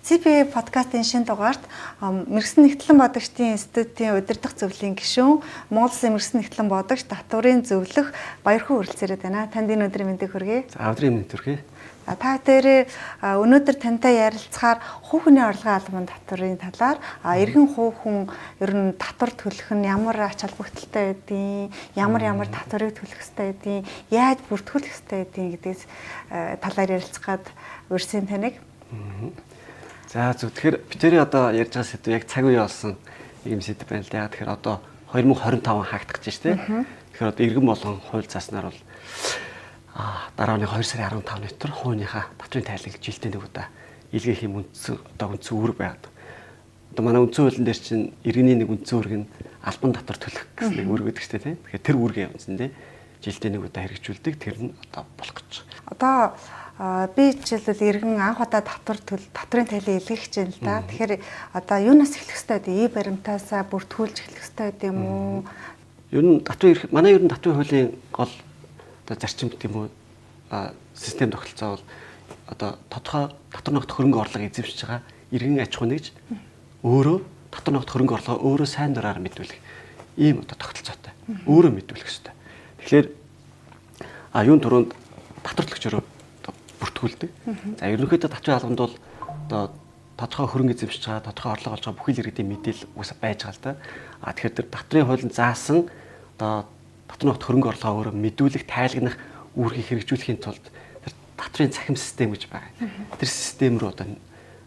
CPA подкастын шинэ дугаарт Мэргэсэн нэгтлэн бодогчдын институтийн удирдах зөвлөлийн гишүүн, Монгол Улсын мэргэсэн нэгтлэн бодогч татварын зөвлөх Баярхүү хүрэлцээрээд байна. Танд энэ өдрийн мэндийг хүргэе. За, өдрийн мэнд хүргэе. Та дээр өнөөдөр тантай ярилцахаар хувь хүний орлогын албан татварын талаар, иргэн хувь хүн ер нь татвар төлөх нь ямар ач холбогдолтой байдгийг, ямар ямар татварыг төлөх ёстой байдгийг, яаж бүртгүүлэх ёстой байдгийг гэдгээс талаар ярилцах гад урьсан таныг. За, зөв. Тэгэхээр бид тэрийн одоо ярьж байгаа сэдв яг цаг үе болсон юм сэдв байна л да. Тэгэхээр одоо 2025 он хаагдах гэж байна тийм. Тэгэхээр одоо иргэн болгон хууль зааснаар бол дараа нь 2 сарын 15-ны өдөр хууийнхаа татврын тайлыг жилдээ нэг удаа илгээх юм үндсэн одоо үндсэн үүрэг байгаад. Одоо манай үндсэн хуулийн дээр чинь иргэний нэг үндсэн үүрэг нь албан татвар төлөх гэсэн нэг үүрэг байдаг шүү дээ, тийм. Тэгэхээр тэр үүргээ үндсэндээ жилдээ нэг удаа хэрэгжүүлдэг, тэр нь одоо болох гэж байгаа. Одоо би жишээлбэл иргэн анх удаа татвар төл татврын тайлыг илгээх гэж байна л да. Тэгэхээр одоо юунаас эхлэх ёстой вэ? И баримтаасаа бүртгүүлж эхлэх ёстой байд юм уу? Ер нь татварын манай ер нь татварын хуулийн гол одоо зарчим гэдэг юм уу, систем тогтолцоо бол одоо тодорхой татвар ногт хөрөнгө орлого эзэмшиж байгаа иргэн аж ахуй нэгж өөрөө татвар ногт хөрөнгө орлогоо өөрөө сайн дураар мэдүүлэх ийм одоо тогтолцоотой. Өөрөө мэдүүлэх ёстой. Тэгэхээр юун түрүүнд татвар төлөгчөөрөө бүртгүүлдэг. За, ерөнхийдөө татварын албанд бол одоо тодорхой хөрөнгө эзэмшиж байгаа, тодорхой орлого олж байгаа бүхий л иргэдийн мэдээлэл угаасаа байж байгаа л да. Тэгэхээр тэр татварын хуулинд заасан одоо татвар ногт хөрөнгө орлогоо өөрөө мэдүүлэх, тайлгнах үүргийг хэрэгжүүлэхийн тулд тэр татварын цахим систем гэж байгаа. Тэр систем рүү одоо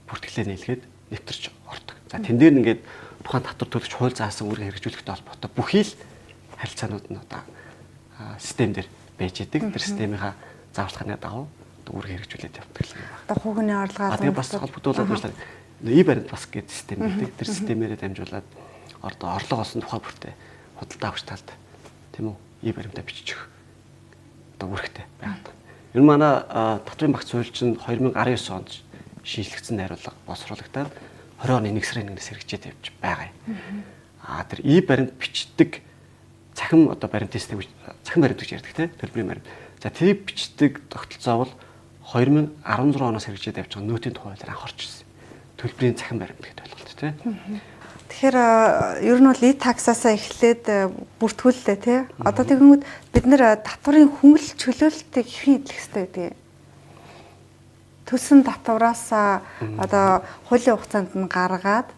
бүртгэлээ нийлгээд нэвтэрч ордог. За, тэн дээр ингээд тухайн татвар төлөгч хууль заасан үүргийг хэрэгжүүлэхтэй холбоотой бүхий л харилцаанууд нь одоо систем дээр байж идэг. Тэр системийнхаа зааварчилгааны дагуу үүргийг хэрэгжүүлээд явдаг юм байна. Одоо хүүхний орлогоо тэгээ бас холбогдуулаад байна. И баримт бас гэдэг систем байдаг. Тэр системээрээ дамжуулаад одоо орлого олсон тухай бүртээ худалдаа авах талд, тийм үү? И баримтаа бичиж өгөх одоо үүрэгтэй байгаад. Ер нь манай татврын багц хууль чинь 2019 онд шинжлэгдсэн найруулга боловсруулагдаад 20 оны 1 сарын 1-ээс хэрэгжээд явж байгаа юм. Тэр и баримт бичдэг цахим одоо баримтын систем, цахим баримт гэж ярьдаг, тийм, төлбөрийн баримт. За, тэрийг бичдэг тогтолцоо бол 2016 оноос хэрэгжээд явж байгаа нөөтийн тухай хуулиар анх орж ирсэн. Төлбөрийн цахим баримт гэдэг ойлголт, тийм. Тэгэхээр ер нь бол e-tax-аас эхлээд бүртгүүллээ, тий. Одоо тэгэнгүүт бид нэр татварын хөнгөл чөлөөлтийг хэрхэн эдлэх ёстой гэдэг. Төлсөн татвараас одоо хуулийн хугацаанд нь гаргаад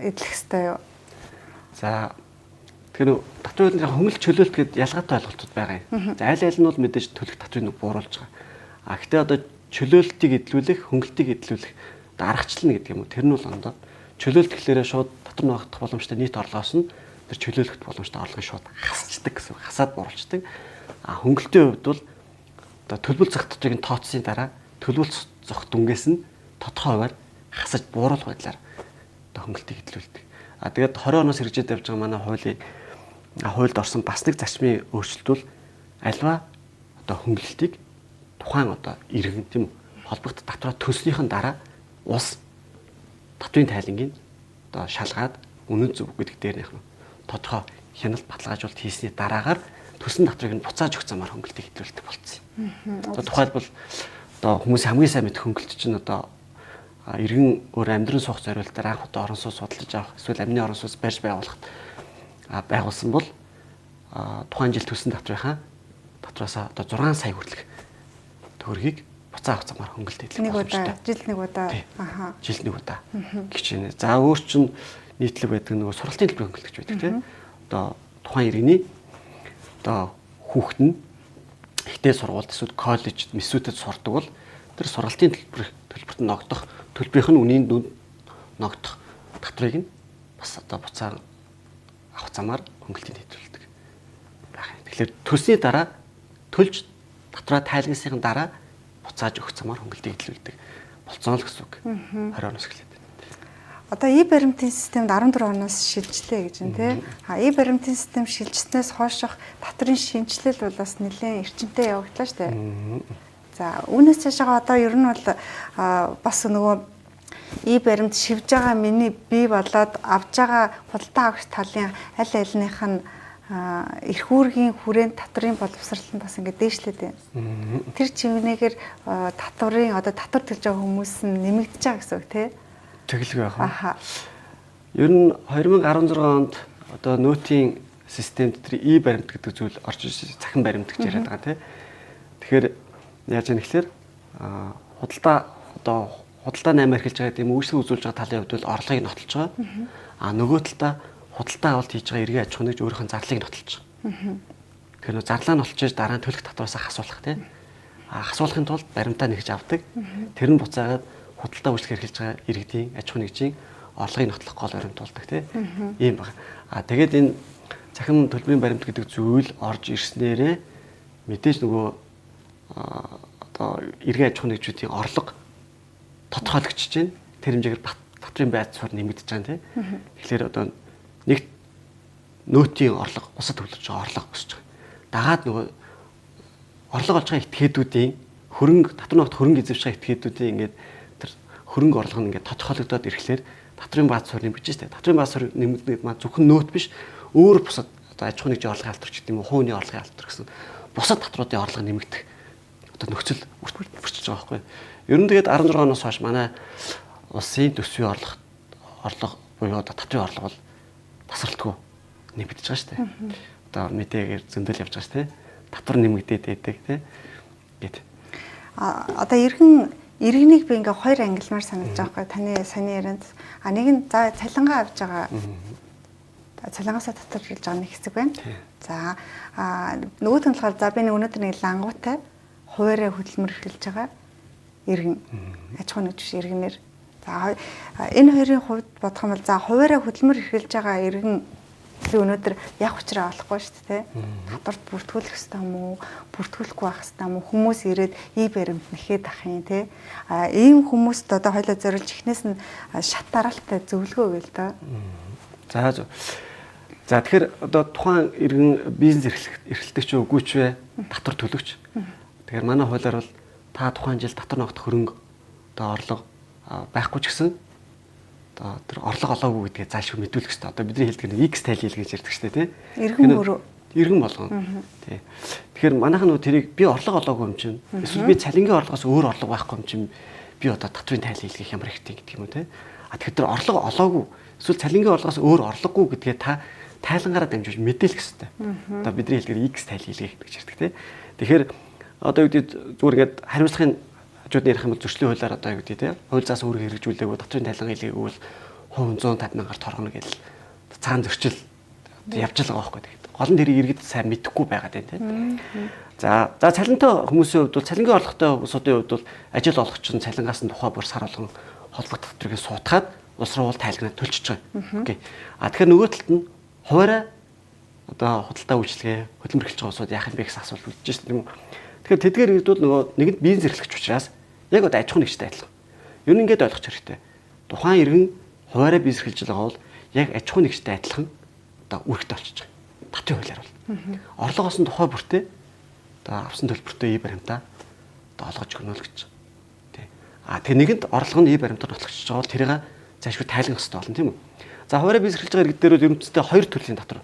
эдлэх ёстой юу? За, тэгэхээр татварын хуулийн хөнгөл чөлөөлт гэдэг ялгаатай ойлголтууд байгаа юм. За, аль аль нь бол мэдээж төлөх татврыг бууруулж байгаа. А гэхдээ одоо чөлөөлтийг эдлүүлэх, хөнгөлтийг эдлүүлэх аргачлал гэдэг юм уу? Тэр нь бол ондоо. Чөлөөлт гэхлээрээ шууд татвар ногдох боломжтой нийт орлогоос нь тэр чөлөөлөх боломжтой орлогыг шууд хасчдаг гэсэн, хасаад бууруулцдаг. А хөнгөлтийн хувьд бол одоо төлбөл зах татврыг нь тооцсны дараа төлбөл зох дүнгээс нь тодорхой хувиар хасаж бууруулах байдлаар одоо хөнгөлтийг хэдлүүлдэг. А тэгээд 20 оноос хэрэгжээд явж байгаа манай хуулийн хуульд орсон бас нэг зарчмын өөрчлөлт бол альва одоо хөнгөлтийг тухайн одоо иргэн, тийм үү, холбогдох татвараа төлснийхэн дараа улс татврын тайлангийг одоо шалгаад үнэн зөв гэдэг дээр нь тодорхой хяналт баталгаажуулалт хийсний дараагаар төлсөн татврыг нь буцааж өгөх замаар хөнгөлтийг хэтрүүлдэг болцсон юм. Одоо тухайлбал одоо хүмүүс хамгийн сайн мэдэх хөнгөлт чинь одоо иргэн өөр амьдран суух зориултаар анх удаа орон сууц судалж авах эсвэл амны орон сууц барьж байгуулахад байгуулсан бол тухайн жил төлсөн татврынхаа татвараасаа одоо 6 сая хүртэлх төгрөгийг буцаа авах замаар хөнгөлт эдлэх боломжтой. Жилд нэг удаа. Аха. Жилд нэг удаа гэж байна. За, өөр чинь нийтлэг байдаг нөгөө сургалтын төлбөр хөнгөлт гэж байдаг, тийм. Одоо тухайн иргэний одоо хүүхэд нь ихтэй сургуульд эсвэл коллежид, мэсүүтэд сурдаг бол тэр сургалтын төлбөрт ногдох төлбөрийнх нь үнийн дүнд ногдох татврыг нь бас одоо буцаа авах замаар хөнгөлтийг хэтрүүлдэг байх юм. Тэгэхээр төлсний дараа, төлж татвараа тайлгнасны дараа буцааж өгөх замаар хөнгөлтийг хэдлүүлдэг болцсон л гэсэн үг. 20 оноос эхлээд. Одоо и баримтын системд 14 оноос шилжлээ гэж байна, тий. А и баримтын систем шилжснээс хойших татврын шинэчлэл бол бас нэлээд эрчимтэй явагдлаа шүү дээ. За, үүнээс цаашаа одоо ер нь бол бас нөгөө и баримт шивж байгаа миний бий болоод авж байгаа худалдаа авагч талын аль альных нь эрх үүргийн хүрээнд татврын боловсрал нь бас ингээд дээшлээд байна. Тэр чимнээгээр татврын одоо татвар төлж байгаа хүмүүс нь нэмэгдэж байгаа гэсэн үг тий? Тэгэлгүй яах вэ? Ер нь 2016 онд одоо нөөтийн системд тэр и баримт гэдэг зүйл орж ирсэн, цахим баримт гэж яриад байгаа тий. Тэгэхээр яаж яах гэхээр худалдаа одоо худалдаа 8 эрхэлж байгаа тийм үйлчлэг үзүүлж байгаа талын хувьд бол орлогыг нотолж байгаа. А нөгөө талдаа худалдаа авалт хийж байгаа иргэн аж ахуйн нэгж өөрийнх нь зарлыг нотолж байгаа. Тэгэхээр нөө зарлаа нотолж дараа нь төлөх татвараас хасуулах тийм. А хасуулахын тулд баримтаа нэгж авдаг. Тэр нь буцаагаад худалдаа үйлчлэг эрхэлж байгаа иргэдийн аж ахуйн нэгжийн орлогыг нотлох гол баримт болдог тийм. Ийм байна. А тэгээд энэ цахим төлбөрийн баримт гэдэг зүйл орж ирснээрээ мэдээж нөгөө одоо иргэн аж ахуйн нэгжүүдийн орлого тодорхойлогдож байна. Тэр хэмжээгээр татврын байц суурь нэмэгдэж байгаа тийм. Тэгэхээр одоо нэг нөөтийн орлого, усад төвлөрж байгаа орлого өсөж байгаа. Дагаад нөгөө орлого олж байгаа этгээдүүдийн хөрөнгө, татвар ногт хөрөнгө эзэмшиж байгаа этгээдүүдийн ингээд тэр хөрөнгө орлого нь ингээд тодорхойлогдоод ирэхлээр татврын бааз суурь нэмэгдэж штэ. Татврын бааз суурь нэмэгдэнэ гэдэг маань зөвхөн нөөт биш, өөр бусад одоо аж ахуйн нэгжийн орлогын алдар ч гэдэг юм уу, хувийн орлогын алдар гэсэн бусад татвруудын орлого нэмэгдэх одоо нөхцөл бүрчилж байгаа байхгүй. Ер нь тэгээд 16 оноос хойш манай улсын төсвийн орлого буюу одоо татврын орлого бол тасралтгүй нэмэгдэж байгаа шүү дээ. Одоо мэдээгээр зөндөл явж байгаа шүү дээ. Татвар нэмэгдээд байдаг тий. Гэт. А одоо иргэнийг би ингээ хоёр ангилмаар санагдаж байгаа байхгүй таны саяны ярианд. А нэг нь за цалингаа авч байгаа. Цалингаасаа татвар төлж байгаа нэг хэсэг байна. За нөгөөх нь болохоор за би нэг өнөөдөр нэг лангуутай хуваараа хөдөлмөр эрхэлж байгаа иргэн аж ахуйн нэгж биш иргэнээр. За энэ хоёрын хувьд бодох юм бол за хуваараа хөдөлмөр эрхэлж байгаа иргэн би өнөөдөр яг учраа олохгүй шүү дээ. Татварт бүртгүүлэх ёстой юм уу? Бүртгүүлэхгүй байх ёстой юм уу? Хүмүүс ирээд и баримт нэхэд ах юм тий. А ийм хүмүүст одоо хоёлоо зориулж эхнээс нь шат дараалтай зөвлөгөө өгье л доо. За зөв. За тэгэхээр одоо тухайн иргэн бизнес эрхлэлтэй ч үгүй ч вэ татвар төлөгч. Тэгэхээр манай хуулиар бол та тухайн жил татвар ногдох хөрөнгө одоо орлого байхгүй ч гэсэн одоо тэр орлого олоогүй гэдгээ заашгүй мэдүүлэх хэрэгтэй. Одоо бидний хэлдэг нь X тайлил гэж ярьдаг шүү дээ, тий. Иргэн бүрөө. Иргэн болгоно. Тий. Тэгэхээр манайх нь тэрийг би орлого олоогүй юм чинь эсвэл би цалингийн орлогоос өөр орлого байхгүй юм чинь би одоо татврын тайлал хийх ямар хэрэгтэй гэдэг юм уу, тий. А тэгэхээр тэр орлого олоогүй эсвэл цалингийн орлогоос өөр орлогогүй гэдгээ та тайлангаараа дамжуулж мэдээлэх хэрэгтэй. Одоо бидний хэлдгээр X тайлал хийх гэж ярьдаг, тий. Тэгэхээр одоо юу гэдэг зүгээр ингээд хариуцлагын хажууд нь ярих юм бол зөрчлийн хуулиар одоо юу гэдэг те хууль заас үүрэг хэрэгжүүлээгүй татврын тайлан хийлгээгүй бол хувь 150 мянгаар торгоно гэл цаан зөрчил явж байгаа байхгүй. Тэгээд гол нь тэрийг иргэд сайн мэдэхгүй байгаа даа те. За цалинтай хүмүүсийн хувьд бол цалингийн орлоготой хүмүүсийн хувьд бол ажил олгогч нь цалингаас нь тухай бүр сар болгон холбогдох татврыг суутгаад улс руу бол тайлгнаа төлчихөж байгаа. Окей. А тэгэхээр нөгөө талд нь хуваараа одоо худалдаа үйлчилгээ хөдөлмөр эрхэлж байгаа улсууд яах юм бэ гэсэн асуулт үлдэж шээ тийм үү. Тэгэхээр тэдгээр иргэд бол нөгөө нэгэнд бизнес эрхлэгч учраас яг одоо аж ахуйн нэгжтэй адилхан. Ер нь ингээд ойлгох хэрэгтэй. Тухайн иргэн хуваараа бизнес эрхэлж байгаа бол яг аж ахуйн нэгжтэй адилхан одоо үүрэгтэй болчихж байгаа. Татврын хуулиар бол. Орлогоос нь тухай бүртээ одоо авсан төлбөртөө и баримтаа одоо олгож өгнө л гэж. Тий. А тэр нэгэнд орлого нь и баримтаар нотлогдож байгаа бол тэрийг заашгүй тайлан хэрэгтэй болно тийм үү? За хуваараа бизнес эрхэлж байгаа иргэд дээр бол ерөнхийдөө хоёр төрлийн татвар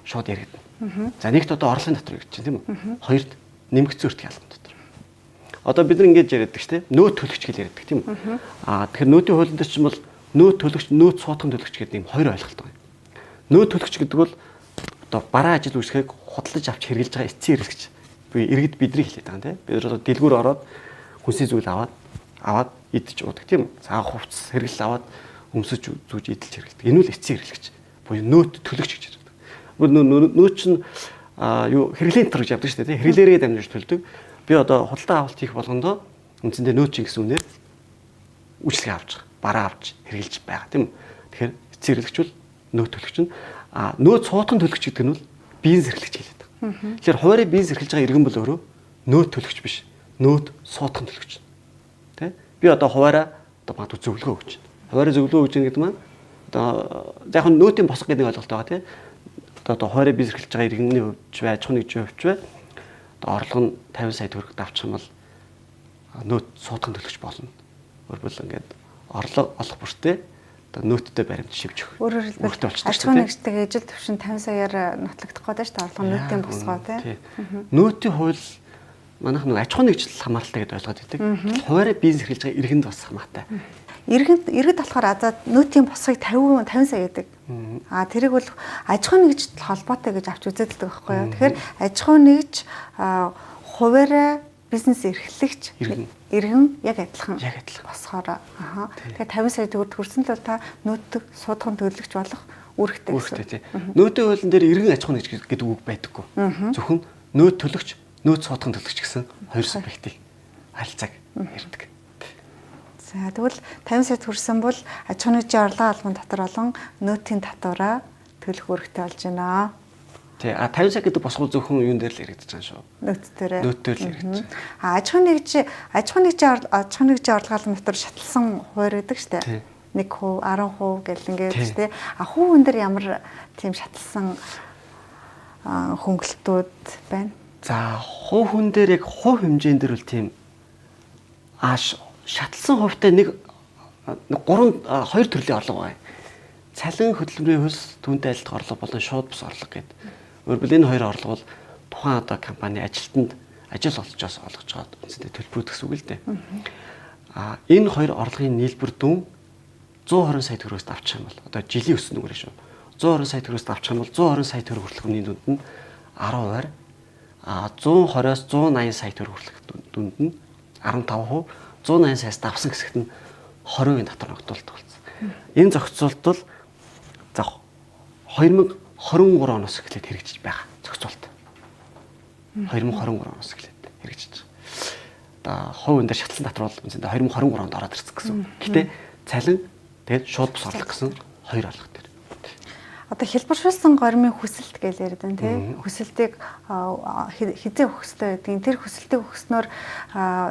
шууд яригдана. За нэгт одоо орлогын татвар гэж чинь тийм үү? Хоёрт нэмэгдсэн өртгийн албан татвар. Одоо бид нар ингэж яриаддаг шүү дээ. Нөөт төлөгч гэж яриаддаг тийм үү? Аа тэгэхээр нөөтийн хуулинд чинь бол нөөт төлөгч, нөөт суудхан төлөгч гэдэг юм хоёр ойлголт байна. Нөөт төлөгч гэдэг бол одоо бараа ажил үйлчлэгийг худалдаж авч хэрэглэж байгаа эцсийн хэрэглэгч. Би иргэд бидний хэлээд байгаа юм тийм. Бид нар одоо дэлгүүр ороод хүнсний зүйл аваад идэж уудаг тийм үү? За хувцас хэрэглэл аваад өмсөж зүүж идэлж хэрэглэдэг. Энэ бол эцсийн хэрэглэгч. Буюу нөөт төлөгч гэж ярьдаг. Нөөт чинь юу хэрэглийн татвар гэж явдаг шүү дээ тийм. Хэрэглээрээ дамжуулж төлдөг. Би одоо худалдаа авалт хийх болгондоо үндсэндээ нөөц чинь гэсэн үнээр үйлчлэгээ авч байгаа. Бараа авч хэрэглэж байгаа тийм үү. Тэгэхээр эцсийн хэрэглэгч бол нөөц төлөгч нь нөөц суудхан төлөгч гэдэг нь бол бизнес эрхлэгч хэлээд байгаа. Тэгэхээр хуваарь бизнес эрхэлж байгаа иргэн бол өөрөө нөөц төлөгч биш. Нөөц суудхан төлөгч. Тэ? Би одоо хуваараа одоо магадгүй зөвлөгөө өгч байна. Хуваараа зөвлөгөө өгч байна гэдэг маань одоо за яг нь нөөтийн босго гэдэг ойлголт байгаа тийм. Одоо хуваараа бизнес эрхэлж байгаа иргэний хувьд ч бай, аж ахуйн нэгжийн хувьд ч бай. Одоо орлого нь 50 сая төгрөг давчих юм бол нөөц суудхан төлөгч болно. Өөрөлдвөл ингээд орлого олох бүртээ одоо нөөттэй баримт шивж өгөх. Өөрөөр хэлбэл аж ахуйн нэгжтэйгээ ижил төвшин 50 саяар нотлогдох гэдэг шүү дээ. Орлого нөөтийн босгоо тий. Нөөтийн хууль манайх нэг аж ахуйн нэгжил хамааралтай гэдээ ойлгоод байдаг. Хуваараа бизнес эрхэлж байгаа иргэнд бас хамаатай. Иргэд болохоор азаад нөөтийн босгыг 50 сая гэдэг. Аа тэрийг бол аж ахуйн нэгжтэй холбоотой гэж авч үзээд байдаг байхгүй юу. Тэгэхээр аж ахуйн нэгж хуваараа бизнес эрхлэгч иргэн яг адилхан босгоороо. Аа. Тэгэхээр 50 сая төгрөг төрсөн л бол та нөөт суудхан төлөгч болох үүрэгтэй гэсэн. Тий. Нөөтийн хуулийн дээр иргэн аж ахуйн нэгж гэдэг үг байдаггүй. Зөвхөн нөөт төлөгч, нөөт суудхан төлөгч гэсэн хоёр субъектыг харилцааг ярьдаг. За тэгвэл 50 сая төрсөн бол аж ахуйн нэгжийн орлогын албан дотор болон нөөтийн татвараа төлөх үүрэгтэй болж байна. Тий. А 50 сая гэдэг босгол зөвхөн юун дээр л яригдаж байгаа шүү. Нөөт дээр. Нөөт дээр л яригдаж байгаа. А аж ахуйн нэгжийн орлогын албан дотор шатлсан хуваар байдаг шүү дээ. 1%, 10% гэл ингээд шүү дээ. А хувь хүн дээр ямар тийм шатлсан хөнгөлтүүд байна? За хувь хүн дээр яг хувь хэмжээнд дээр бол тийм шатлсан хувьтай нэг 3 2 төрлийн орлого байна. Цалин хөдөлмөрийн хөлс, түүнтэй айлдах орлого болон шууд бус орлого гэдэг. Өөрөлдвөл энэ хоёр орлого бол тухайн одоо компани ажилтнанд ажил олцоос олгож байгаа үндсэндээ төлбөрүүд гэсэн үг л дээ. А энэ хоёр орлогын нийлбэр дүн 120 сая төгрөгөөс давчих юм бол одоо жилийн өссөн нүгээрээ шүү. 120 сая төгрөгөөс давчих юм бол 120 сая төгрөг хүртэлх хүний дүнд нь 10%, а 120-оос 180 сая төгрөг хүртэлх дүнд нь 15%, 180 саяас давсан хэсэгт нь 20% татвар ногдуулдаг болсон. Энэ зохицуулт бол за 2023 оноос эхлээд хэрэгжиж байгаа зохицуулт. 2023 оноос эхлээд хэрэгжиж байгаа. Одоо хувь хүн дээр шатлсан татвар бол үндсэндээ 2023 онд ороод ирсэн гэсэн. Гэтэ цалин тэгээд шууд бус орлого гэсэн хоёр орлого дээр. Одоо хэлбэршүүлсэн гормын хүсэлт гэж яриад байна тий. Хүсэлтийг хизээ өгөх ёстой байдгийг. Тэр хүсэлтийг өгснөөр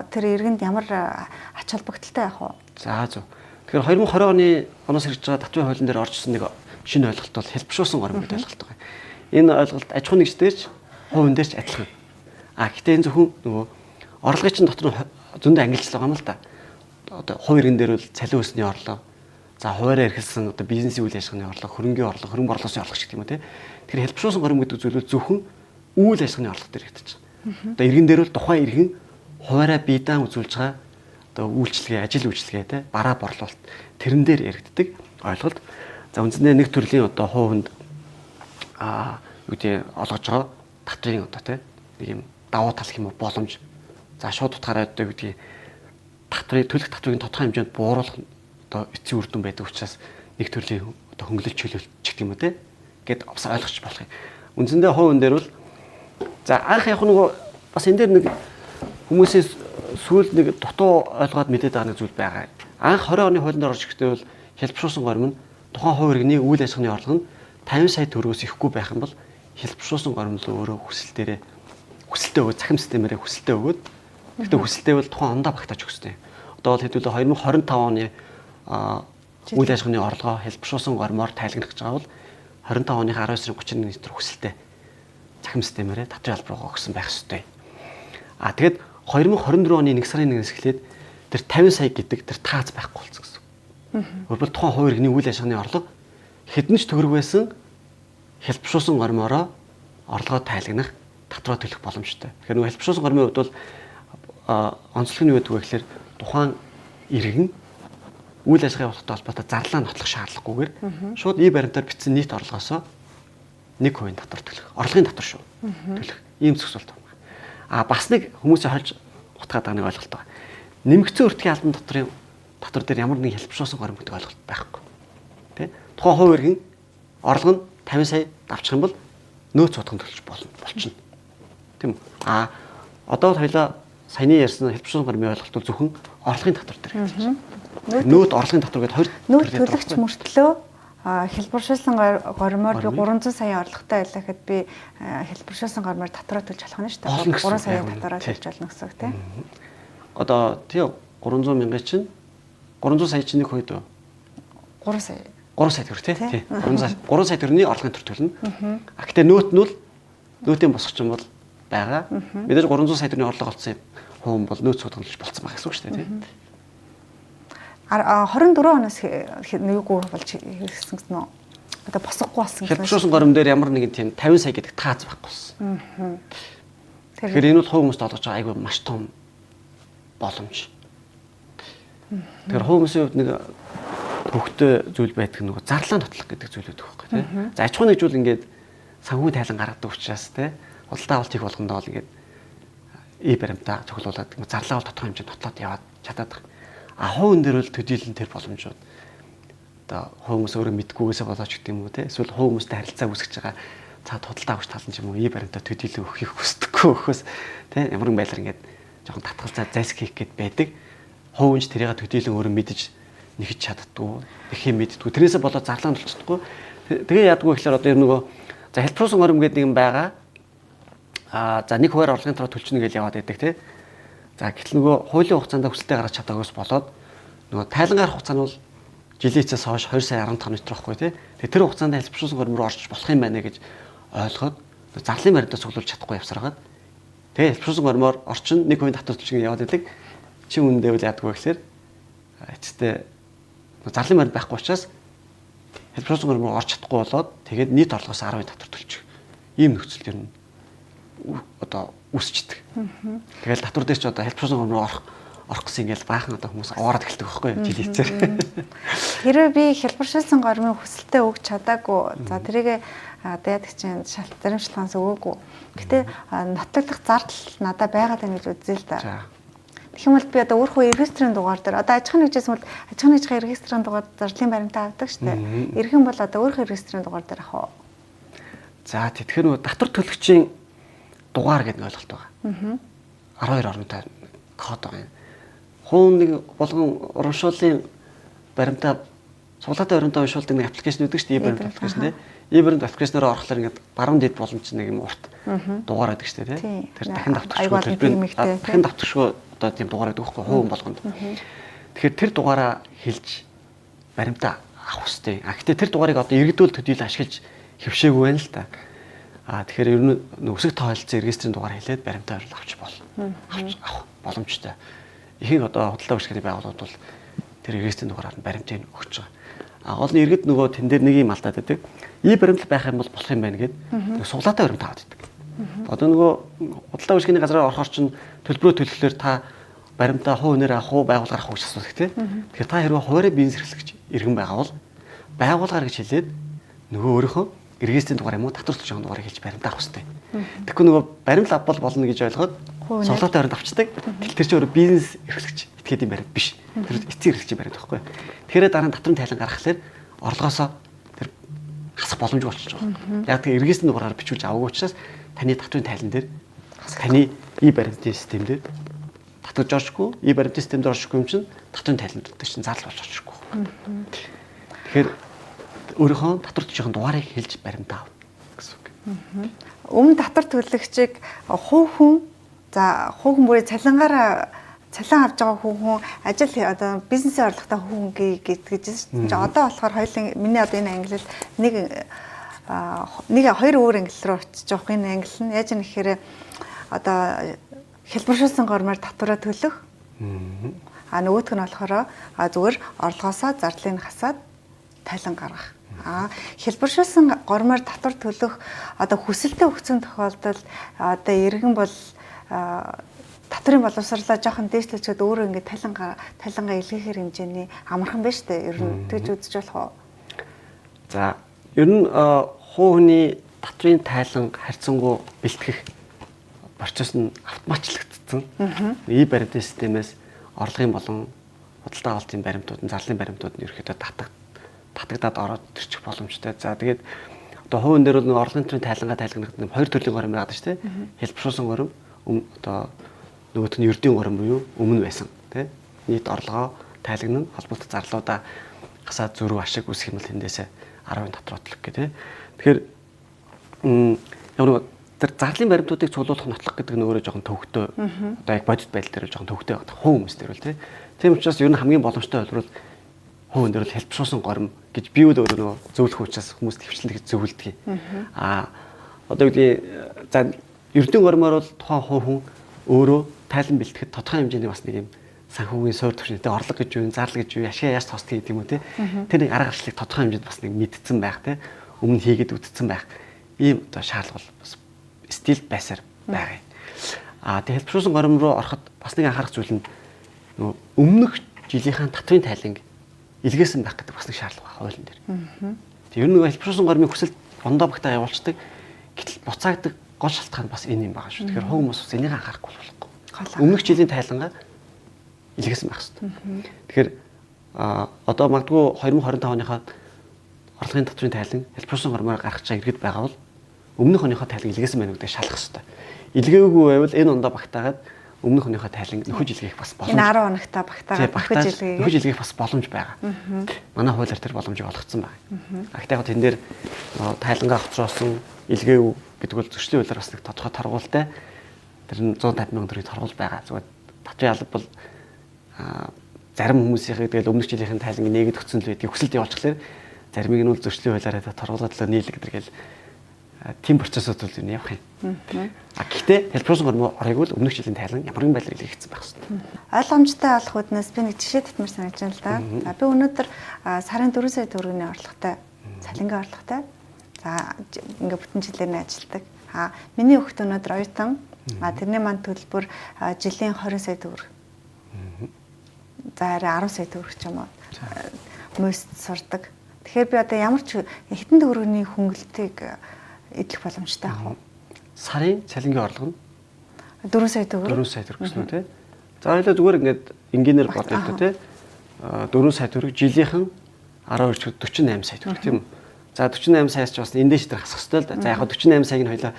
тэр иргэнд ямар ач холбогдолтой байх вэ? За зөв. Тэгэхээр 2020 оны оноос хэрэгжиж байгаа татварын хуулийн дээр орж ирсэн нэг шинэ ойлголт бол хэлбэршүүлсэн горим гэдэг ойлголт байгаа. Энэ ойлголт аж ахуйн нэгж дээр ч хувь хүн дээр ч адилхан. А гэхдээ энэ зөвхөн нөгөө орлогын чинь дотор зөндөө ангилжлал байгаа юм л да. Одоо хувь иргэн дээр бол цалин өсний орлого, за хуваараа эрхэлсэн одоо бизнесийн үйл ажиллагааны орлого, хөрөнгийн орлого, хөрөнгө орлогын орлого гэх юм уу те. Тэгэхээр хэлбэршүүлсэн горим гэдэг зүйл бол зөвхөн үйл ажиллагааны орлого дээр хэрэгдэж байгаа. Одоо иргэн дээр бол тухайн иргэн хуваараа бие даан үзүүлж байгаа одоо үйлчилгээ, ажил үйлчилгээ те, бараа борлуулалт тэрэн дээр яригддаг ойлголт. За үндсэндээ нэг төрлийн одоо хувь хүнд юу гэдэг олгож байгаа татварын одоо те нэг юм давуу тал гэх юм уу боломж. За шууд утгаараа одоо юу гэдгийг татврыг төлөх татврыг тодорхой хэмжээнд бууруулах одоо эцсийн үр дүн байдаг учраас нэг төрлийн одоо хөнгөлөлт чөлөөлт ч гэх юм уу те гэд бас ойлгож болох юм. Үндсэндээ хувь хүн дээр бол за анх яг нөгөө бас энэ дээр нэг хүмүүсийн сүүл нэг дутуу ойлгоод мэдээд байгаа нэг зүйл байгаа. Анх 20 оны хуулийн дээр орж ирэхдээ бол хялбаршуулсан горим нь тухайн хувь иргэний үйл ажиллагааны орлого нь 50 сая төгрөгөөс ихгүй байх юм бол хялбаршуулсан горим л өөрөө хүсэл дээрээ хүсэлтээ өгөөд цахим системээрээ хүсэлтээ өгөөд гэхдээ хүсэлтээ бол тухайн ондоо багтааж өгөх ёстой. Одоо бол хэдүүлээ 2025 оны үйл ажиллагааны орлогоо хялбаршуулсан гормоор тайлагнах гэж байгаа бол 25 оны 19 сарын 31-ний өдөр хүсэлтээ цахим системээрээ татварын алба руугаа өгсөн байх ёстой. А тэгэд 2024 оны 1 сарын 1-ээс эхлээд тэр 50 сая гэдэг тэр тааз байхгүй болсон гэсэн. Өөрөлдвөл тухайн хувь иргэний үйл ажиллагааны орлого хэдэн ч төгрөг байсан хялбаршуулсан гормоороо орлогоо тайлагнах татвараа төлөх боломжтой. Тэгэхээр нөгөө хялбаршуулсан гормын хувьд бол онцлог нь юу гэдэг вэ гэхээр тухайн иргэн үйл ажиллагаа явуулахтай холбоотой зарлаа нотлох шаардлагагүйгээр шууд и баримтаар бичсэн нийт орлогоосоо 1% татвар төлөх. Орлогын татвар шүү. Төлөх. Ийм зохицуулт байна. А бас нэг хүмүүсийн хольж утгаад байгаа нэг ойлголт байна. Нэмэгдсэн өртгийн албан дотрын татвар дээр ямар нэгэн хялбаршуулсан горим гэдэг ойлголт байхгүй. Тэ? Тухайн хувь иргэн орлого нь 50 сая давчих юм бол нөөц утган төлж болно болчихно. Тийм үү? А одоо бол хоёлаа саяны ярьсан хялбаршуулсан гормын ойлголт бол зөвхөн орлогын татвар дээр хэлж байна. Нөөт орлогын татвар гэдэг хоёр нөөт төлөгч мөртлөө хялбаршуулсан гормоор би 300 сая орлоготой байлаа гэхэд би хялбаршуулсан гормоор татвараа төлж болох нь шүү дээ. 3 сая татвараа төлж болно гэсэн үг тийм. Одоо тий 300 мянган чинь 300 сая чинь нэг хувьд үү? 3 сая. 3 сая төгрөг тий. 3 сая төгрөгийн орлогын төр төлнө. А гэтээ нөөт нь бол нөөтийн босгоч юм бол байгаа. Мэдээж 300 сая төгрөгийн орлого олцсон хүн бол нөөц судалж болцсон байх гэсэн үг шүү дээ тий. 24 оноос нэггүй болж хэрэгсэн гэсэн үү? Одоо босгохгүй болсон гэсэн. Хялбаршуулсан горим дээр ямар нэгэн тийм 50 сая гэдэг тааз байхгүй болсон. Тэгэхээр энэ бол хувь хүмүүст олгож байгаа айгүй маш том боломж. Тэгэхээр хувь хүмүүсийн хувьд нэг төвхтэй зүйл байдаг нөгөө зарлаан нотлох гэдэг зүйл байдаг байхгүй тий. За аж ахуйн нэгжүүл ингээд санхүү тайлан гаргадаг учраас тий. Худалдаа авалт хийх болгондоо л ингээд и баримтаа цуглуулад зарлаа бол тодорхой хэмжээнд нотлоод яваад чадаад байгаа. А хувь хүн дээр бол төдийлөн тэр боломжууд одоо хувь хүмүүс өөрөө мэдгүйгээсээ болооч гэдэг юм уу те эсвэл хувь хүмүүстэй харилцаа үүсгэж байгаа цаад худалдаа авах тал нь ч юм уу и баримтаа төдийлөн өгөхийг хүсдэггүй өхөөс те ямар нэгэн байдлаар ингээд жоохон татгалзаа зайлсхийх хийх гээд байдаг. Хувь хүн ч тэрийг төдийлөн өөрөө мэдэж нэхэж чаддгүй, их юм мэддэггүй. Тэрнээсээ болоод зарлаан тулцдаггүй. Тэгээ яадгүй гэхээр одоо ер нөгөө за хялбарсан горим гэдэг нэг юм байгаа. А за нэг хувиар орлогын төлөө төлчнө гэж яваад байдаг те. За гэтэл нөгөө хуулийн хугацаанд хүсэлтээ гаргаж чадаагүйс болоод нөгөө тайлан гарах хугацаа нь бол жилийн эцэс хойш 2 сая 15 метр байхгүй тий. Тэгээ тэр хугацаанд хэлбэршүүлсэн горим руу орж болох юм байна гэж ойлгоод зарлын баримтаа цуглуулж чадахгүй явсараад тэгээ хэлбэршүүлсэн горимоор орчин 1% татвар төлж яваад идэг. Чи үнэндээ үл яадгүй гэхээр эцэстээ зарлын баримт байхгүй учраас хэлбэршүүлсэн горим руу орж чадахгүй болоод тэгээд нийт орлогоос 10% татвар төлчих. Ийм нөхцөл ер нь одоо үүсчдэг. Тэгэл татвар дээр ч одоо хэлбэршүүлсэн горим руу орох гэсэн ингээл баахан одоо хүмүүс аваарад эхэлдэг байхгүй юу жилийн эцээр. Хэрвээ би хялбаршуулсан гормын хүсэлтээ өгч чадаагүй. За тэрийг одоо яадаг чинь шалт зарим шалтгаанаас өгөөгүй. Гэтэ нотлох зардал надад байгаад байна гэж үзье л да. Тэгэх юм бол би одоо өөрөө регистрийн дугаар дээр одоо аж ахуйн нэгжээс бол аж ахуйн нэгжийн регистрийн дугаар зардлын баримтаа авдаг шүү дээ. Ирэх юм бол одоо өөрөө регистрийн дугаар дээр авах уу? За тэгэхээр нөгөө татвар төлөгчийн дугаар гэдэг нь ойлголт байгаа. 12 оронтой код байгаа юм. Хувь нэг болгон урамшууллын баримтаа суулаатай баримтаа уншуулдаг нэг аппликейшн үүдэг шүү дээ. E-баримт аппликейшн тий. E-баримт аппликейшнээр орохлоор ингээд баруун дэд боломж нэг юм урт дугаар байдаг шүү дээ тий. Тэр дахин давтагчгүй төлбөрийн дахин давтагчгүй одоо тийм дугаар байдаг байхгүй хувь болгонд. Тэгэхээр тэр дугаараа хэлж баримтаа авах хэрэгтэй. А гэтээ тэр дугаарыг одоо иргэдүүл төдийл ашиглаж хөвшөөгүй байна л та. А тэгэхээр ер нь өсөг тоолцсон регистрийн дугаар хэлээд баримтаа авч бол авч авах боломжтой. Ихэнх одоо худалдаа үйлчлэгээний байгууллагууд бол тэр регистрийн дугаараар нь баримтыг өгч байгаа. А гол нь иргэд нөгөө тэн дээр нэг юм алдаад байдаг. И баримтлал байх юм бол болох юм байна гэд суглаатай баримт аваад байдаг. Одоо нөгөө худалдаа үйлчлэгээний газраар орохоор чинь төлбөрөө төлөхлөөр та баримтаа хувь нэр авах уу байгууллагаар авах уу гэж асуудаг тийм. Тэгэхээр та хэрвээ хуваарь бизнес эрхлэгч иргэн байгаа бол байгууллагаар гэж хэлээд нөгөө өөрийнхөө регистрийн дугаар юм уу татвар төлж байгаа дугаарыг хэлж баримт авах хэрэгтэй. Тэгэхгүй нөгөө баримт авбал болно гэж ойлгоод цуглаатай баримт авчдаг. Тэр чинь өөрөө бизнес эрхлэгч этгээд юм баримт биш. Тэр эцсийн эрхлэгчийн баримт байхгүй. Тэгэхээр дараа нь татварын тайлан гаргахлаар орлогоосоо тэр хасах боломжгүй болчихж байгаа. Яг тэр регистрийн дугаараар бичүүлж аваагүй учраас таны татварын тайлан дээр таны и баримтын систем дээр татварж оршгүй, и баримтын систем дээр оршгүй юм чинь татварын тайлан дээр чинь зардал болж оршгүй. Тэгэхээр өөрийнхөө татвар төлөхийн дугаарыг хэлж баримтаа авна гэсэн үг. Өмнө татвар төлөгчийг хувь хүн за хувь хүн бүрээ цалингаараа цалин авч байгаа хүн ажил одоо бизнесийн орлоготой хүн гэж чинь одоо болохоор хоёулын миний одоо энэ ангилал нэг хоёр өөр ангилал руу очиж байгаа энэ ангилал нь яаж юм гэхээр одоо хялбаршуулсан гормоор татвараа төлөх. А нөгөөх нь болохоор зүгээр орлогоосоо зардлыг хасаад тайлан гаргах. А хялбаршуулсан гормоор татвар төлөх одоо хүсэлтээ өгсөн тохиолдолд одоо иргэн бол татварын боловсрлоо жоохон дээшлүүлчихэд өөрөө ингээд тайлангаа илгээхээр хэмжээний амархан байна шүү дээ. Ер нь тэгж үзэж болох уу? За ер нь хувь хүний татварын тайлан харьцангуй бэлтгэх процесс нь автоматчлагдсан. И баримтын системээс орлогын болон худалдаа авалтын баримтууд нь зарлалын баримтууд нь ерөөхдөө татагдаад ороод ирчих боломжтой. За тэгээд одоо хувь хүн дээр бол нэг орлогын төрлийн тайлангаа тайлгнах нэг хоёр төрлийн горим байгаа шүү дээ. Хялбаршуулсан горим, одоо нөгөөх нь ердийн горим буюу өмнө байсан тий. Нийт орлогоо тайлагнан холбоотой зарлуудаа хасаад зөрүү ашиг үүсэх юм бол тэндээсээ 10% татвар отлох гэх тий. Тэгэхээр яг нэг тэр зарлалын баримтуудыг цуглуулах нотлох гэдэг нь өөрөө жоохон төвөгтэй. Одоо яг бодит байдал дээр жоохон төвөгтэй байгаа. Хувь хүмүүс дээр бол тий. Тийм учраас ер нь хамгийн боломжтой хувилбар бол хувь хүн дээр бол хялбаршуулсан горим гэж би үл өөрөө нөгөө зөвлөх учраас хүмүүст хөвчлэн гэж зөвлөдөг. Аа одоо гэдгийг за ердийн гормоор бол тухайн хувь хүн өөрөө тайлан бэлтгэхэд тодорхой хэмжээний бас нэг юм санхүүгийн суурь түвшинтэй орлого гэж юу, зардал гэж юу, ашиг яаж тоосдог гэдэг юм уу те. Тэр нэг арга барилыг тодорхой хэмжээнд бас нэг мэдсэн байх те. Өмнө хийгээд үтцсэн байх. Ийм одоо шаардлага бол бас стил байсаар байгаа юм. Аа тэгээ хэлбэршүүлсэн горим руу ороход бас нэг анхаарах зүйл нь нөгөө өмнөх жилийнхаа татврын тайланг илгээсэн байх гэдэг бас нэг шаардлага байна хуулийн дээр. Тэгээ ер нь нөгөө хэлбэршүүлсэн горимын хүсэл ондоо багтаа явуулцдаг. Гэтэл буцаагдах гол шалтгаан бас энэ юм байгаа шүү. Тэгэхээр хувь хүмүүс бас энийг анхаарахгүй болохгүй. Өмнөх жилийн тайлангаа илгээсэн байх хэрэгтэй. Тэгэхээр одоо магадгүй 2025 оныхоо орлогын татврын тайлан хэлбэршүүлсэн гормоор гаргаж байгаа иргэд байгаа бол өмнөх оныхоо тайлан илгээсэн байна гэдгийг шалгах хэрэгтэй. Илгээгүй байвал энэ ондоо багтаагаад өмнөх оныхоо тайлан нөхөж илгээх бас боломж. Энэ 10 хоногт багтаагаад нөхөж илгээх бас боломж байгаа. Манай хуулиар тэр боломжийг олгоцсон байна. Гэхдээ яг тэн дээр тайлангаа хоцроосон илгээв гэдэг бол зөрчлийн хуулиар бас нэг тодорхой торгуултай тэр нь 150 сая төгрөгийн торгуул байгаа. Зүгээр татврын алба бол зарим хүмүүсийнхээ тэгэл өмнөх жилийнхэн тайланг нээгээд өгсөн л байдгийг хүсэлт явуулчихлаар заримыг нь бол зөрчлийн хуулиараа торгуулаад төлөө нийлэг гэдэг гэл тийм процессууд бол юм явах юм. А гэхдээ хэлбэрсэн гормоо орыг бол өмнөх жилийн тайлан ямар нэгэн байдлаар илгээсэн байх хэрэгтэй. Ойлгомжтой болох үднээс би нэг жишээ татмар санагдаж байна л да. За би өнөөдөр сарын 4 сая төгрөгийн орлоготой, цалингийн орлоготой. За ингээ бүтэн жилээр нь ажилладаг. А миний хүүхэд өнөөдөр оюутан. А тэрний манд төлбөр жилийн 20 сая төгрөг. За арай 10 сая төгрөг ч юм уу. Мөст сурдаг. Тэгэхээр би одоо ямар ч хэдэн төгрөгийн хөнгөлтийг эдлэх боломжтой ах уу? Сарын цалингийн орлого нь 4 сая төгрөг. 4 сая төгрөг гэсэн үү те? За хоёлаа зүгээр ингээд энгийнээр бодъё л те. 4 сая төгрөг жилийнхэн 12 48 сая төгрөг тийм үү? За 48 саяас ч бас эндээс дээр хасах хэрэгтэй л да. За яг 48 саяг нь хоёлаа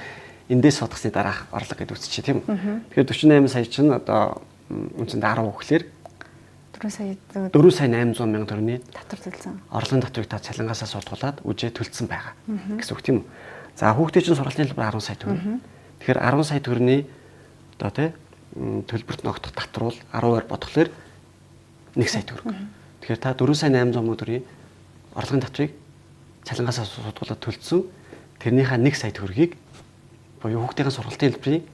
эндээс судгасны дараах орлого гэдээ үзчихье тийм үү? Тэгэхээр 48 сая чинь одоо үндсэндээ 10 гэхлээр 4 сая 4 сая 800 мянган төгрөгийн татвар төлсөн. Орлогын татварыг та цалингаасаа суулгуулад үжээ төлсөн байгаа гэсэн үг тийм үү? За хүүхдийн чинь сургалтын төлбөр 10 сая төгрөг. Тэгэхээр 10 сая төгрөгийн одоо тий төлбөрт ногдох татвар бол 10-аар бодохлоор 1 сая төгрөг. Тэгэхээр та 4 сая 800 мянган төгрөгийн орлогын татварыг цалингаасаа суулгуулад төлсөн тэрнийхээ 1 сая төгрөгийг буюу хүүхдийн сургалтын төлбөрийн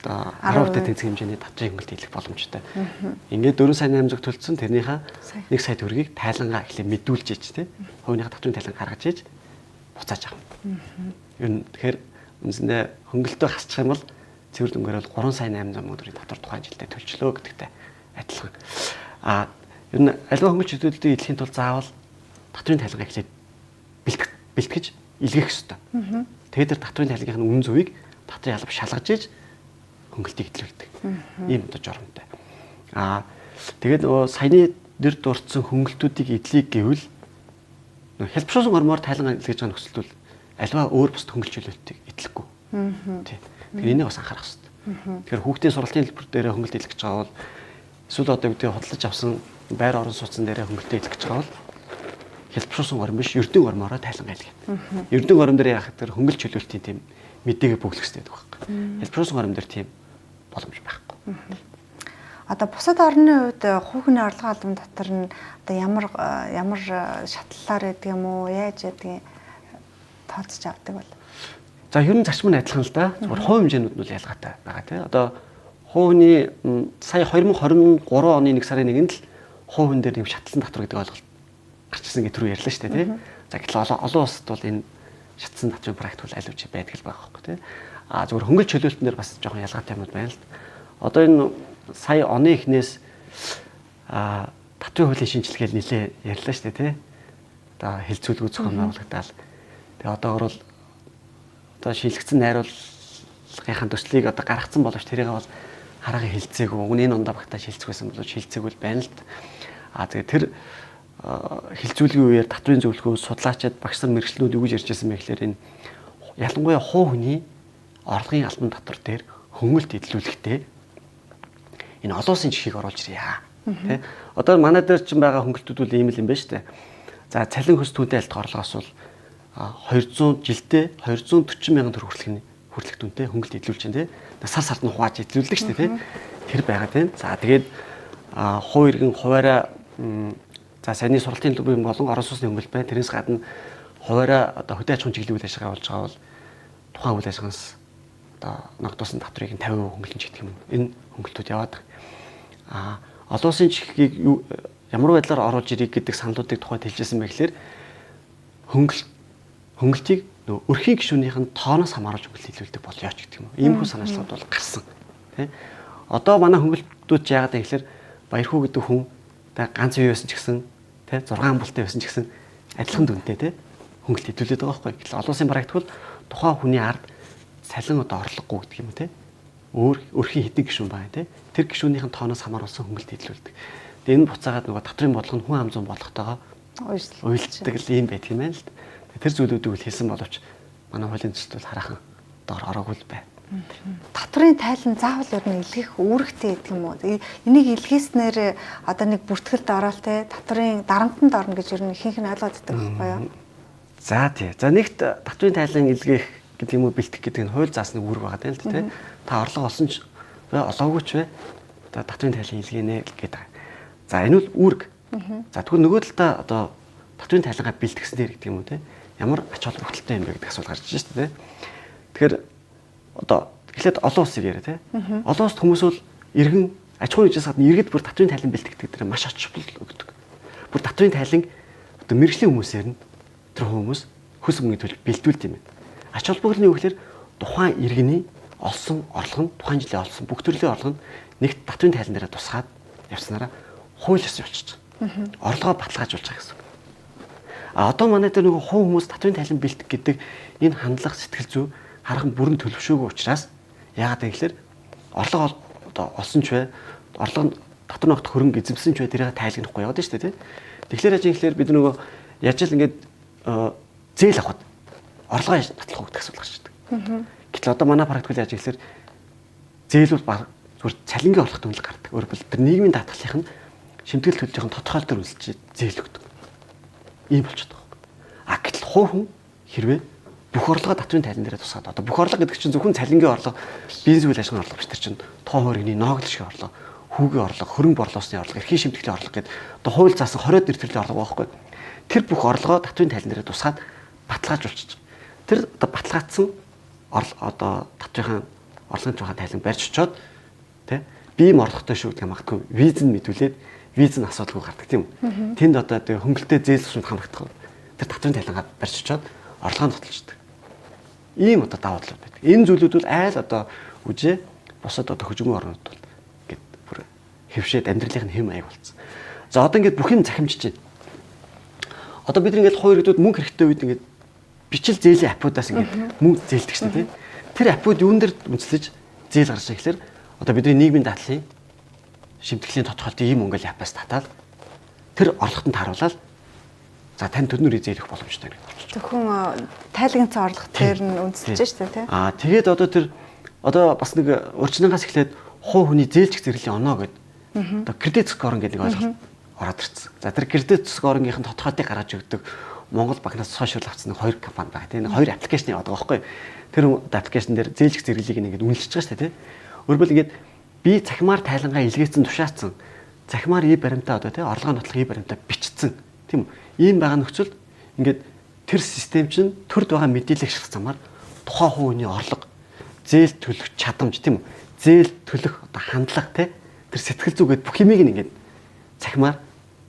одоо 10% тэнцэх хэмжээний татврын хөнгөлт хийх боломжтой. Ингээд 4 сая 800 төлсөн тэрнийхээ 1 сая төгрөгийг тайлангаа эхлээ мэдүүлж иж тий. Хувийнхаа татврын тайлан гаргаж иж буцааж авах. Ер нь тэгэхээр үндсэндээ хөнгөлтөө хасчих юм бол цэвэр дүнгээр бол 3 сая 800 мянган төгрөгийн татвар тухайн жилдээ төлчлөө гэдэгтэй адилхан. А ер нь аливаа хөнгөлт чөлөөлтийг эдлэхийн тулд заавал татврын тайлангаа эхлээд бэлтгэж илгээх ёстой. Тэгээд тэр татврын тайлангийнх нь үнэн зөвийг татврын алба шалгаж иж хөнгөлтийг эдлүүлдэг. Ийм одоо жоромтой. Аа тэгээд нөгөө саяны нэр дурдсан хөнгөлтүүдийг эдлийг гэвэл хэлбэршүүлсэн гормоор тайлан илгээж байгаа нөхцөлд бол аливаа өөр бусад хөнгөлт чөлөөлтийг эдлэхгүй. Тий. Тэгэхээр энийг бас анхаарах хэрэгтэй. Тэгэхээр хүүхдийн сургалтын төлбөр дээр хөнгөлт илгэж байгаа бол эсвэл одоо юу гэдэг худалдаж авсан байр орон сууцсан дээрээ хөнгөлтөө илгэж байгаа бол хэлбэршүүлсэн горим биш ердийн гормоороо тайлан илгээнэ. Ердийн горим дээр яах тэр хөнгөлт чөлөөлтийн тийм мэдээгээ бөглөх хэрэгтэй байдаг байхгүй. Хэлбэршүүлсэн горим дээр тийм боломж байхгүй. Одоо бусад орны хувьд хувь хүний орлогын албан дотор нь одоо ямар ямар шатлалаар байдаг юм уу, яаж ядгийг тооцож авдаг бол? За ер нь зарчим нь адилхан л да. Зүгээр хувь хэмжээнүүд нь бол ялгаатай байгаа тий. Одоо хувь хүний сая 2023 оны 1 сарын 1-нд л хувь хүн дээр нэг шатлан татвар гэдэг ойлголт гарч ирсэн гэж түрүү ярьлаа шүү дээ тий. За гэтэл олон улсад бол энэ шатсан татврын практик бол аль хэвч байдаг л байгаа байхгүй тий. А зүгээр хөнгөлт чөлөөлтөн дээр бас жоохон ялгаатай юмуд байна л. Одоо энэ сая оны эхнээс татврын хуулийн шинжилгээл нэлээ ярьлаа шүү дээ тий. Одоо хэлцүүлгүү зохион байгуулагдаал. Тэгээ одоогор бол одоо шилжигдсэн найруулгынхаа төслийг одоо гаргацсан боловч тэрийг бол хараагийн хилцээгүй. Уг нь энэ ондоо багтаа шилцэх байсан боловч хилцээгүй л байна л. А тэгээ тэр хилцүүлгийн үеэр татврын зөвлөгөө судлаачид багш нар мэргэжлүүд юу гэж ярьж байсан бэ гэхээр энэ ялангуяа хувь хүний орлогын албан татвар дээр хөнгөлт эдлүүлэхдээ энэ олон улсын жишгийг оруулж ирье. Тэ? Одоо манай дээр ч байгаа хөнгөлтүүд бол ийм л юм байна шүү дээ. За цалин хөлс түүнтэй айлтгах орлогоос бол 200 жилдээ 240 мянган төгрөг хүртэлх дүнтэй хөнгөлт эдлүүлж байна тий. Сар сард нь хувааж эдлүүлдэг шүү дээ тий. Тэр байгаа тийм. За тэгээд хувь иргэн хуваараа за саяны сургалтын төлбөрийн болон орон сууцны хөнгөлт байна. Тэрнээс гадна хуваараа одоо хөдөө аж ахуйн чиглэлийн үйл ажиллагаа болж байгаа бол тухайн үйл ажиллагаанаас одоо ногдуулсан татврыг 50% хөнгөлж гэх юм. Энэ хөнгөлтүүд яваад байгаа. Олон улсын чихгийг ямар байдлаар оруулж ирэх гэдэг саналуудыг тухайд хэлжсэн бэ гэхээр хөнгөлтийг нөгөө өрхийн гишүүнийх нь тооноос хамааруулж хөнгөлт хэлүүлдэг болёо ч гэдэг юм уу. Иймэрхүү санаачлагууд бол гарсан. Тэ? Одоо манай хөнгөлтүүд яагаад вэ гэхээр Баярхүү гэдэг хүн ганц бие байсан ч гэсэн тэ 6 амбалтай байсан ч гэсэн адилхан дүнтэй тэ хөнгөлт хэдүүлээд байгаа байхгүй. Гэтэл олон улсын практик бол тухайн хүний ард цалин одоо орлогогүй гэдэг юм те. Өөр өрхийн хэдэн гишүүн байгаа те. Тэр гишүүнийх нь тооноос хамааруулсан хөнгөлт хэдүүлдэг. Тэгээ энэ буцаагаад нөгөө татврын бодлого нь хүн ам зүүн болгохтойгоо уйлддаг л юм байдаг юм байна л. Тэр зүйлүүдийг үл хэлсэн боловч манай хуулийн төсөлд бол хараахан доор ороогүй л байна. Татврын тайлан заавал ер нь илгээх үүрэгтэй гэдэг юм уу? Энийг илгээснээр одоо нэг бүртгэлд ороод те татврын дарамтанд орно гэж ер нь ихэнх нь ойлгоод байдаг байхгүй юу? За тий. За нэгт татврын тайлан илгээх гэдэг юм уу бэлтгэх гэдэг нь хууль заасны үүрэг байгаа юм л тий. Та орлого олсон ч олоогүй ч бай. Одоо татврын тайлан илгээнэ гэдэг. За энэ бол үүрэг. За тэгвэл нөгөө талдаа одоо татврын тайлангаа бэлтгэснээр гэдэг юм уу те ямар ач холбогдолтой юм бэ гэдэг асуулт гарч ирж шүү дээ. Тэгэхээр одоо эхлээд олон улсыг яриа те. Олон улсад хүмүүс бол иргэн аж ахуйн нэгжээс гадна иргэд бүр татврын тайлан бэлтгэдэг дээр маш ач холбогдол өгдөг. Бүр татврын тайлан одоо мэргэжлийн хүмүүсээр нь тэр хүмүүс хөлс мөнгөний төлөв бэлдүүлд юм байна. Ач холбогдол нь юу гэхээр тухайн иргэний олсон орлого нь тухайн жилийн олсон бүх төрлийн орлого нь нэгт татврын тайлан дээр тусгаад явснараа хууль ёсны болчихж байгаа. Орлогоо баталгаажуулж байгаа гэсэн. А одоо манай дээр нөгөө хувь хүмүүс татврын тайлан бэлтгэх гэдэг энэ хандлага сэтгэл зүй хархан бүрэн төлөвшөөгүй учраас яагаад гэвэл орлого одоо олсон ч бай, орлого татвар ногдох хөрөнгө эзэмсэн ч бай тэрийг тайлгнахгүй яваад нь шүү дээ, тий. Тэгэхээр яаж юм гэхээр бид нөгөө яаж л ингээд зээл авахд орлогоо батлах уу гэдэг асуулт гарч ирдэг. Гэтэл одоо манай практикул яаж гэхээр зээл бол зүгээр цалингийн орлогот үнэлэх гардаг. Өөрөөр хэлбэл тэр нийгмийн даатгалынх нь шимтгэл төлжийнх нь тодорхойлолтоор төр үнэлж зээл өгдөг. Ийм болчиход байгаа. А гэтэл хувь хүн хэрвээ бүх орлогоо татврын тайлан дээр тусгаад одоо бүх орлого гэдэг чинь зөвхөн цалингийн орлого, бизнес үйл ажиллагааны орлого биш, тэр чинь тоо хувирганы ноогдол шиг орлого, хүүгийн орлого, хөрөнгө борлуулсны орлого, эрхийн шимтгэлийн орлого гэдэг одоо хууль заасан 20 нэр төрлийн орлого байхгүй. Тэр бүх орлогоо татврын тайлан дээр тусгаад баталгаажуулчих. Тэр одоо баталгаажсан одоо татврын орлогын тухай тайлан барьж очоод тэ би юм орлоготой шүү гэдэг магадгүй виз нь мэдүүлээд виз нь асуудалгүй гардаг тийм үү. Тэнд одоо тэг хөнгөлтэй зээл тушамд хамрагдах. Тэр татврын тайлангаа барьж очоод орлогоо нотолждог. Ийм одоо давуу талууд байдаг. Энэ зүйлүүд бол айл одоо үжээ бусад одоо хөгжмөн орнууд бол ингээд бүр хэвшээд амьдралын хэм маяг болсон. За одоо ингээд бүх юм захимжиж байна. Одоо бид ингээд хувь иргэдүүд мөнгө хэрэгтэй үед ингээд бичил зээлийн аппуудаас ингээд мөнгө зээлдэг шнэ тий. Тэр аппууд юун дээр үндэслэж зээл гарч байгаа гэхээр одоо бидний нийгмийн даатгалын шимтгэлийн тодорхойлолтын ийм мөнгө аппаас татаад тэр орлогот нь тааруулаад за тань төлнөрийн зээлэх боломжтой гэдэг болчих. Зөвхөн тайлагнцсан орлого дээр нь үндэслэж шүү дээ тий. Аа тэгээд одоо тэр одоо бас нэг урьдчилангаас эхлээд хувь хүний зээлчих зэрэглэлийн оноо гэдэг одоо кредит скоринг гэдэг нэг ойлголт ороод ирсэн. За тэр кредит скорингийнх нь тодорхойлтыг гаргаж өгдөг Монгол банкнаас сошиал авсан хоёр компани байгаа тийм хоёр аппликейшн яваад байгаа байхгүй. Тэр аппликейшн дээр зээлчих зэрэглэлийг ингээд үнэлж байгаа шүү дээ тийм. Өөрөөр ингээд би цахимаар тайлангаа илгээсэн тушаацсан цахимаар и баримтаа одоо тийм орлогын нотлох и баримтаа бичсэн тийм үү. Ийм байгаа нөхцөлд ингээд тэр систем чинь төрд байгаа мэдээлэл ашиглах замаар тухайн хүний орлого, зээл төлөх чадамж тийм үү. Зээл төлөх одоо хандлага тийм тэр сэтгэл зүгээд бүх юмыг ингээд цахимаар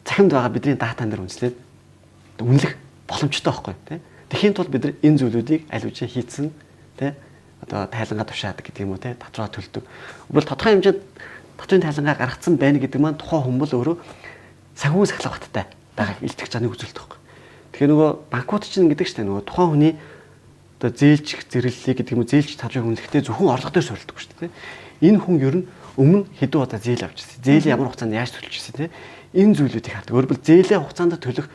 цахимд байгаа бидний датан дээр үндэслээд үнэлэх боломжтой байхгүй тий. Тэхийн тулд бид нар энэ зүйлүүдийг аль хэдийн хийцэн тий одоо тайлангаа тушаадаг гэдэг юм уу тий татвараа төлдөг. Тэгвэл тодорхой хэмжээнд татврын тайлангаа гаргацсан байна гэдэг маань тухайн хүн бол өөрөө санхүү сахилга баттай байгааг илтгэж байгаа нэг үзүүлэлт байхгүй. Тэгэхээр нөгөө банкуд чинь гэдэг чинь нөгөө тухайн хүний одоо зээлчих зэрэглэлийг гэдэг юм уу зээлч татврыг үнэлэхдээ зөвхөн орлого дээр суурилдаггүй шүү дээ. Энэ хүн ер нь өмнө хэдэн удаа зээл авч ирсэн. Зээл ямар хугацаанд яаж төлж ирсэн тий. Энэ зүйлүүдийг хардаг. Өөрөөр зээлээ хугацаанд төлөх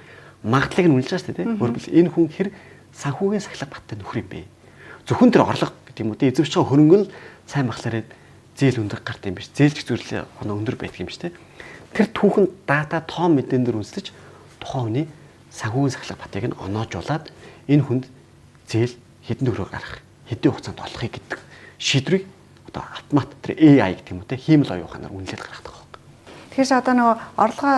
магадлалыг нь үнэлж байгаа шүү дээ тий. Өөрөөр энэ хүн хэр санхүүгийн сахилга баттай нөхөр юм бэ? Зөвхөн тэр орлого гэдэг юм уу тий эзэмшиж байгаа хөрөнгө нь сайн махлаараа зээл өндөр гарт юм биш. Зээлчих зүйлээ оноо өндөр байдаг юм биш тий. Тэр түүхэн дата тоон мэдэн дээр үнэлж тухайн хүний санхүүгийн сахилга батыг нь оноожуулад энэ хүнд зээл хэдэн төгрөг гаргах, хэдэн хугацаанд олохыг гэдэг шийдвэрийг одоо автомат тэр AI гэдэг юм уу те хиймэл оюун ухаанаар үнэлээд гаргадаг байхгүй. Тэгэхээр одоо нөгөө орлогоо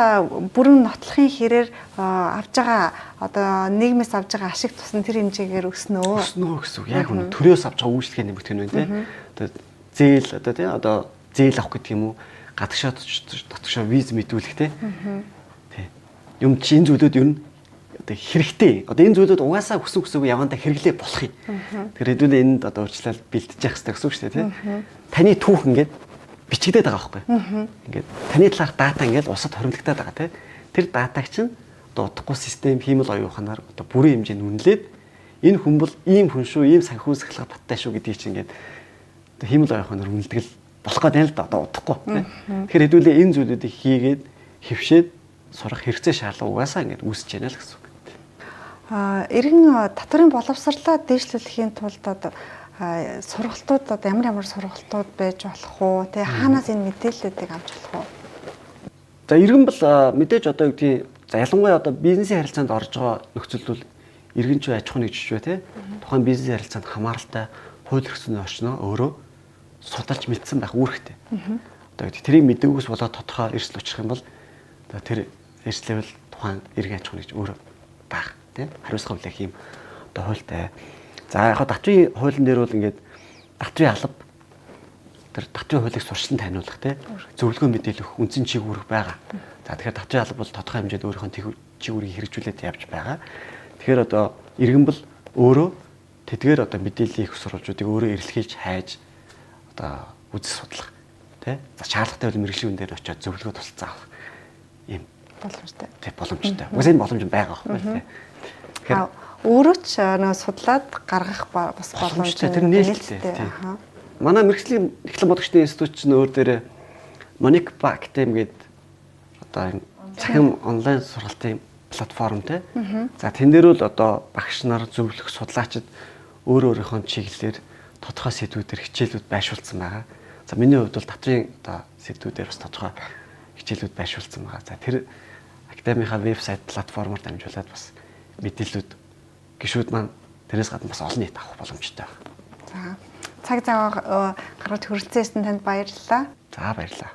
бүрэн нотлохын хэрээр авж байгаа одоо нийгмээс авж байгаа ашиг тусна тэр хэмжээгээр өснө өө. Өснө гэсэн үг. Яг үнэ төрөөс авч байгаа үйлчлэгээ нэмэгдэх нь байна те. Одоо зээл одоо те одоо зээл авах гэдэг юм уу Гадагшаа дотгошоо виз мэдүүлэх те. Тий. Юм чи энэ зүйлүүд ер нь одоо хэрэгтэй. Одоо энэ зүйлүүд угаасаа хүсэн хүсээгүй явандаа хэрэглээ болох юм. Тэгэхээр хэдүүлээ энд одоо уучлал бэлтэж явах хэрэгтэй гэсэн үг шүү дээ, тий. Таны түүх ингээд бичигдээд байгаа байхгүй. Ингээд таны талаарх дата ингээд улсад хоримтлагдаад байгаа, тий. Тэр датаг чинь одоо удахгүй систем хиймэл оюун ухаанаар одоо бүрэн хэмжээнд үнэлээд энэ хүн бол ийм хүн шүү, ийм санхүү сахилга баттай шүү гэдгийг чинь ингээд одоо хиймэл оюун ухаанаар үнэлдэг л болох гэдэг л да одоо удахгүй, тий. Тэгэхээр хэдүүлээ энэ зүйлүүдийг хийгээд хөвшөөд сурах хэрэгцээ шаардлага угаасаа ингээд үүсэж байна л гэсэн үг. Иргэн татварын боловсрлоо дээшлүүлэхийн тулд одоо сургалтууд одоо ямар ямар сургалтууд байж болох уу? Тэ хаанаас энэ мэдээллүүдийг авч болох уу? За иргэн бол мэдээж одоо юу гэдгийг за ялангуяа одоо бизнесийн харилцаанд орж байгаа нөхцөлд бол иргэн ч аж ахуйн нэгж ч тий тухайн бизнесийн харилцаанд хамааралтай хууль эрх зүйн орчноо өөрөө судалж мэдсэн байх үүрэгтэй. Одоо гэдэг тэрийг мэдээгүйс болоод тодорхой эрсдэл учрах юм бол одоо тэр эрсдлэвэл тухайн иргэн аж ахуйн нэгж өөрөө даах тий хариуцлага хүлээх юм одоо хуультай. За яг татврын хуулийн дээр бол ингээд татврын алба тэр татврын хуулийг сурчлан таниулах тий зөвлөгөө мэдээлэл өгөх үндсэн чиг үүрэг байгаа. За тэгэхээр татврын алба бол тодорхой хэмжээнд өөрийнхөө чиг үүргийг хэрэгжүүлээд явж байгаа. Тэгэхээр одоо иргэн бол өөрөө тэдгээр одоо мэдээллийн их сурвалжуудыг өөрөө эрэлхийлж хайж одоо үзэх судлах тий. За шаардлагатай бол мэргэжлийн үн дээр очиод зөвлөгөө тусалцаа авах ийм боломжтой. Тий боломжтой. Угсаа энэ боломж байгаа байхгүй тий. Тэгэхээр өөрөө ч нөгөө судлаад гаргах бас боломжтой. Тэр нээлттэй. Манай мэргэжлийн эхлэн бодогчдын институт чинь өөр дээрээ Monica Academy гэдэг одоо энэ цахим онлайн сургалтын платформ тий. За тэн дээр бол одоо багш нар, зөвлөх судлаачид өөр өөрийнхөө чиглэлээр тодорхой сэдвүүдээр хичээлүүд байршуулсан байгаа. За миний хувьд бол татврын одоо сэдвүүдээр бас тодорхой хичээлүүд байршуулсан байгаа. За тэр академийнхаа вебсайт платформоор дамжуулаад бас мэдээллүүд гişүүд маань тэрнээс гадна бас олон нийт авах боломжтой байна. За цаг зав гаргаж хүрэлцээсэн танд баярлалаа. За баярлалаа.